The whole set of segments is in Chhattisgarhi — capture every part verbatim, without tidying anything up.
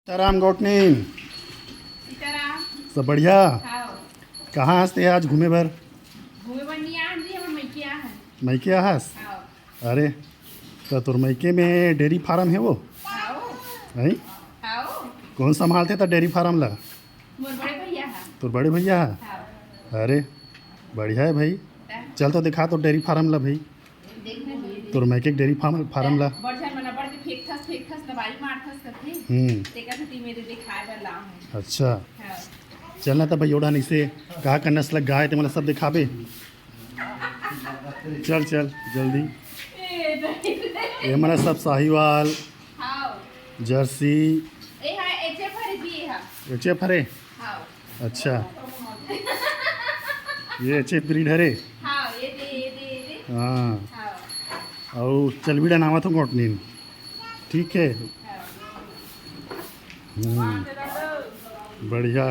सीताराम गौटनीन। सीताराम। सब बढ़िया? हाव। कहाँ हस ते आज घूमे बर? घूमे बर नहीं आहन जी, हमर मइके आहन। मइके आहस? हाव। अरे, त तोर मइके में डेयरी फार्म हे वो? हाव। हैं? हाव। कौन संभालथे त डेयरी फार्म ला? मोर बड़े भैया हा। तोर बड़े भैया हा? हाव। अरे, बढ़िया हे भाई। त? चल तो दिखा तो डेयरी फार्म ला भाई। देख ना जी। तोर मइके के डेयरी फार्म, फार्म ला। बड़ झन मन बड़ के फेंकथस, फेंकथस, दवाई मारथस करथे। हम्म। तेकर सेती मेरे दिखाए बर लाव हूँ। अच्छा। हाँ। चल ना त भाई, ओढ़ा नहीं से, कहाँ का नस्ल गाय ते मोला सब दिखाबे। चल, चल, जल्दी। ए, नहीं, नहीं। ये मन सब साहिवाल, हाँ। जर्सी। ए, हाँ, एच एफ हरे जी, ये हा। एच एफ हरे? हाँ। अच्छा। ये एच एफ ब्रीड हरे? हाँ, ये दे, ये दे, ये दे। हाँ। हाँ। अउ चलबीड़ा नावत हो गौटनीन। ठीक है। हाँ। हम्म। बढ़िया।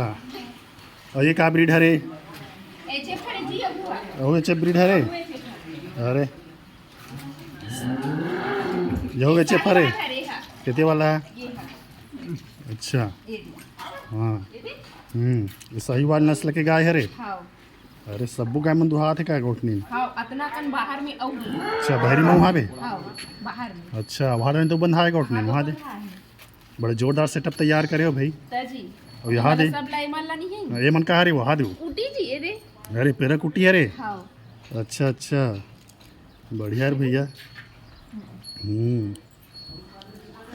अउ ये का ब्रीड हरे? एच एफ हरे जी, अगुआ। अउ एच एफ ब्रीड हरे? अगुआ एच एफ हरे। अरे। ये हो गए चेफर है? हरे हा। कितने वाला है? ये हा। अच्छा। ये दे। हाँ। ये दे। हम्म, ये साहिवाल नस्ल के गाय हरे? हाँ। अरे, सब्बो गाय मन दुहात हे का गौटनीन? हाँ, अतना कन बाहर में अउ। अच्छा, बहरी में वहाँ पे? हाँ, बाहर में। अच्छा, वहाँ तो बंधा है गौटनीन, हाँ, वहाँ दे। बंधा है। बड़े जोरदार सेटअप तैयार करे हो भाई। त जी। अउ यहाँ दे। सब लाई मन ला नहीं है। ये मन कहाँ रे, वहाँ दे। कुटी जी, ये दे। अरे, पेरा कुटी है रे। हाँ। अच्छा, अच्छा। बढ़िया रे भैया। हम्म।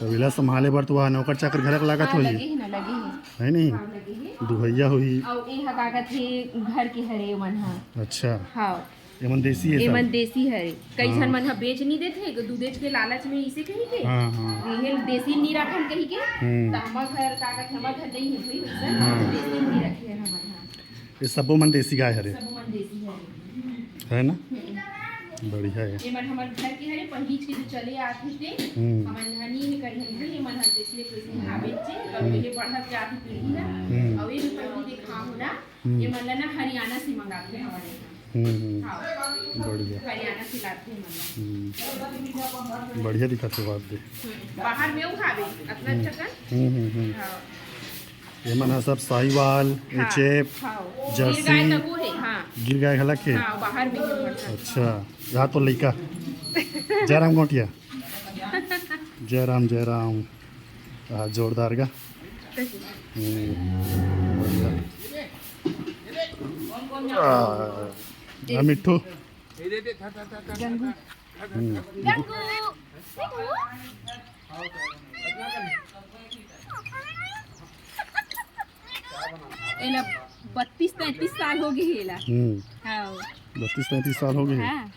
तबेला संभाले बर तो वहाँ नौकर चाकर घरक लागत हाँ, होही। लगे ही ना, लगे ही। है नहीं? हाँ, लगे ही। दुहैया होही। अउ ए हा का कथे, घर के हरे मन हा। अच्छा। हाँ। एमन देसी है सब? एमन देसी हरे। कई हाँ। झन मन हा बेच नहीं देथे, दूधेच के लालच में इसे कही के। हाँ, हाँ। ये देसी नहीं रखन कही के। हम्म। त हमर घर का कथे, हमर घर नहीं है भाई, वैसा हाँ। देसी नहीं रखे हैं हमर घर। ये सबो मन देसी गाय हरे। सबो मन देसी हरे। है ना? हम्म। बढ़िया है। ये मन हमर घर के हरे, पहिलीच के जो चले आथे ते, हम्म। हमन धनी हे करिहन भी, ये मन हर जैसे कोई से खाबे चे, अब हम्म। ये बढ़त जात हे पीढ़ी ना। हम्म। अउ ये जो पहिली देखा हो ना, हम्म। ये मन ला ना हरियाणा से मंगाथे हमारे यहाँ। हम्म, हम्म। हाँ। बढ़िया। हरियाणा से लाथे ये मन ला। हम्म। बढ़िया दिखत हे बात दे। हम्म। बाहर में वो खाबे, अतना हम्म। अच्छा कर। हम्म, हम्म, हम्म। हाँ। ये मन ह सब साहिवाल, हाँ, एचएफ, हाँ। जर्सी। गिर गाय तको हे, हाँ। गिर गाय घलक हे? हाँ, बाहर में ही होता है। अच्छा, यहाँ तो लइका। जय राम गौटिया। जय राम, जय राम। हाँ, जोरदार गा। हम्म, बढ़िया। आ, आ, मिट्ठू। गंगू। हम्म। गंगू। एला बत्तीस तैंतीस साल हो गए हे एला। हम्म। हाँ। बत्तीस तैंतीस साल हो गए हे। हाँ।